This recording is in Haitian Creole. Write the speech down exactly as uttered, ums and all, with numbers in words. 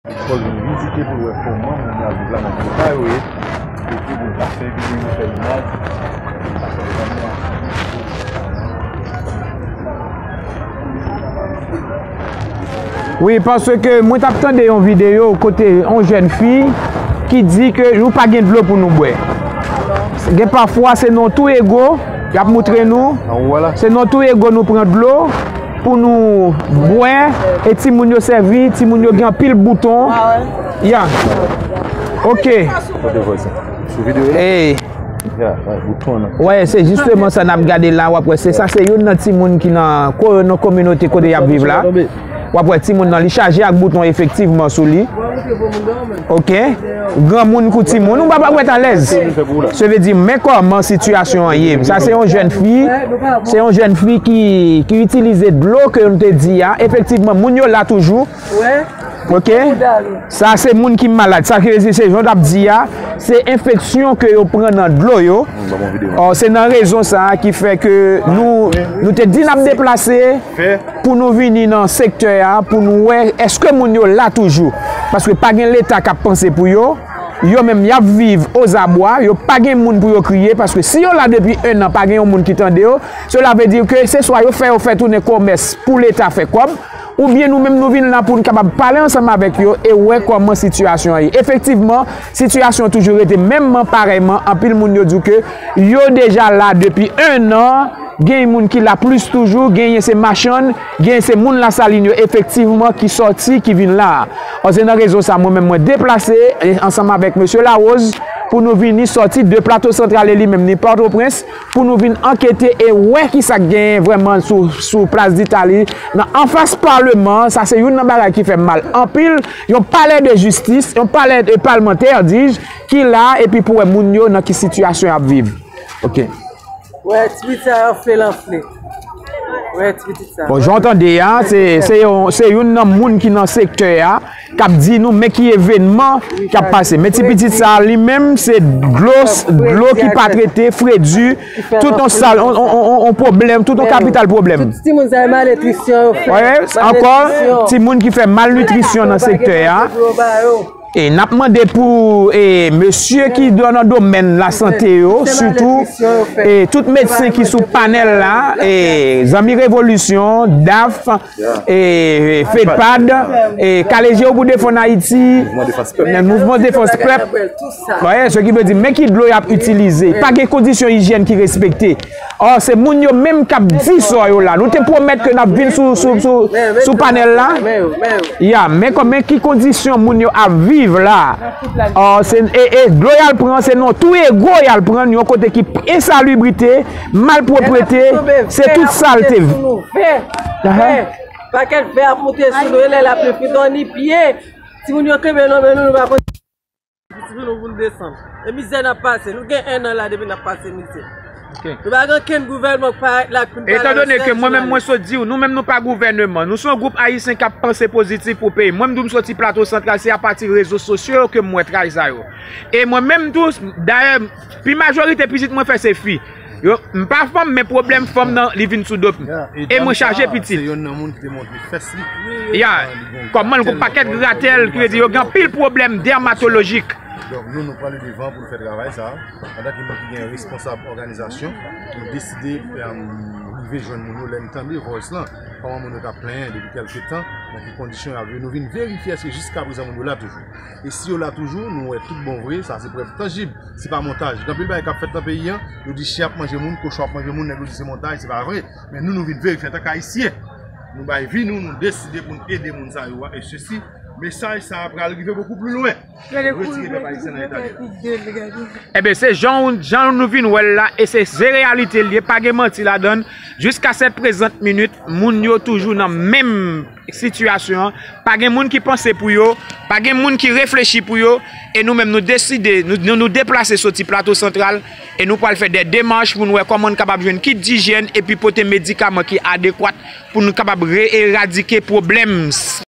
Fò l vin vizite pou l wè kòman moun yo ap viv la, nan ki eta yo ye. Epi pou l ka fè videyo, fè imaj. Wi, paske mwen t ap tande yon videyo kote yon jèn fi ki di ke nou pa gen dlo pou nou bwè. Gen pafwa se nan Tourego, y ap moutre nou. Se nan Tourego nou pran dlo pou nou bwè, e timoun yo sèvi, timoun yo gen anpil bouton. Ya. Ok. Kote vwè sa? Sou videyo la? Ey. Ya, wè, bouton nan. Wè, se jisteman sa n ap gade la, w ap wè, se sa, se youn nan timoun ki nan ko-, nan kominote kote y ap viv la. W ap wè timoun nan, li chaje ak bouton efektivman sou li. Ok. Granmoun kou timoun, ou pa, pa wè t alèz. Se vle di, men kòman sitiyasyon an ye. Sa se yon jèn fi, se yon jèn fi ki, ki itilize dlo ke nou te di a. Efektivman, moun yo la toujou. Ok. Sa se moun ki malad. Sa ki vle di, se jan w t ap di a, se enfeksyon ke yo pran nan dlo yo. Ò, se nan rezon sa a ki fè ke nou, nou te di n ap deplase pou nou vini nan sektè a, pou nou wè èske moun yo la toujou. Paske pa gen Leta k ap panse pou yo. Yo menm, y ap viv ozabwa, yo pa gen moun pou yo kriye, paske si yo la depi en an, pa gen yon moun ki tande yo, cela veut dire que se swa yo fè yo fè tounen komès pou Leta fè kòb, oubyen nou menm nou vin la pou n kapab pale ansanm avèk yo e wè kòman sitiyasyon an ye. Efektivman, sitiyasyon an toujou rete menmman, parèyman, anpil moun yo di w ke yo deja la depi en an, gen moun ki la plis toujou, genyen se machann, genyen se moun Lasalin yo efektivman ki sòti, ki vin la a. Ò, se nan rezon sa, mwen menm mwen deplase, e, ansanm avèk mesye Larose, pou nou vini sòti de Plato Santral e li menm ni Pòtoprens, pou nou vin ankete e wè kisa k genyen vrèman sou, sou Plas Ditali, nan anfas Palman an. Sa se youn nan bagay ki fè m mal anpil, yon palè de jistis, yon palè de palmantè, dis-je, ki la, epi pou wè moun yo nan ki sitiyasyon y ap viv. Ok. Wè, ti pitit sa anfle l anfle. Wè, ti pitit sa. Bon, jan w tande a, se, se yon, se youn nan moun ki nan sektè a, k ap di nou men ki evènman k ap pase. Men ti pitit sa, li menm, se dlo, dlo ki pa trete, fredi, tout yon sal, on, on, on, on pwoblèm, tout yon kapital pwoblèm. Tout timoun sa, malnitrisyon yo fè. Wè, ankò, timoun ki fè malnitrisyon nan sektè a. E n ap mande pou, e, mesye ki nan domèn lasante yo, sitou, e, tout medsen ki sou panèl la, e, Zanmi Revolisyon, daf, e, fedpad, e, Kale Je W pou Defann Ayiti, Mouvman Defans Pèp. Wè, se ki vle di, men ki dlo y ap itilize. Pa gen kondisyon ijyèn ki respekte. Ò, se moun yo menm k ap di sa yo la. Nou te pwomèt ke n ap vin sou, sou, sou, sou panèl la. Ya, men kòman, ki kondisyon moun yo ap viv la? Ò, se, e, e dlo y al pran, se nan Tourego y al pran, yon kote ki ensalibrite, malpwoprete, se tout salte. Pakèt vè ap moute sou nou, e lè lapli fin, ni pye. Timoun yo kenbe nan men nou, nou pa konn. Difisil nou pou n desann. E mizè n ap pase. Nou gen en an la depi n ap pase mizè. Ok. Nou pa gen okenn gouvènman k parèt la pou n pale. Etandone ke mwen menm mwen sot di w, nou menm nou pa gouvèneman. Nou se yon gwoup ayisyen k ap panse pozitif pou peyi. Mwen m di w m soti Plato Santral, se apati rezo sosyo yo ke m wè tray sa yo. E mwen menm tou, dayè, pi majorite pitit mwen fè se fi. Yo, m pa fanm, men pwoblèm fanm nan, li vin sou do m. E mwen chaje pitit. Se youn nan moun ki te montre fès li. Ya, kòman l gon pakèt gratèl, ki vle di yo gen anpil pwoblèm dèmatolojik. Donk, nou, nou pran le devan pou nou fè travay sa. Antanke moun ki gen responsab òganizasyon, nou deside, em, rive jwenn moun yo lè n tande voice lan. Kòman moun yo t ap plenyen depi kèlke tan, nan ki kondisyon y ap viv. Nou vin verifye èske jiskaprezan moun yo la toujou. E si yo la toujou, nou wè tout bon vre, sa se prèv tanjib, se pa montaj. Gen anpil bagay k ap fèt nan peyi an, yo di chen ap manje moun, kochon ap manje moun, nèg yo di se montaj, se pa vre. Men nou, nou vin verifye antanke Ayisyen. Nou bay vi nou, nou deside pou n ede moun sa yo a, e sesi, mesaj sa a pral rive bokou pli lwen. Retire pèp ayisyen nan eta li ye. Enben, se jan, jan nou vin wè l la, e se, se reyalite l ye, pa gen manti ladan l. Jiska sèt prezant minit, moun yo toujou nan menm sitiyasyon an. Pa gen moun ki panse pou yo, pa gen moun ki reflechi pou yo, e nou menm nou deside, nou, nou, nou deplase soti Plato Santral, e nou pral fè de demach pou n wè kòman n kapab jwenn kit dijyèn epi pote medikaman ki adekwat pou nou kapab re-eradike pwoblèm s-,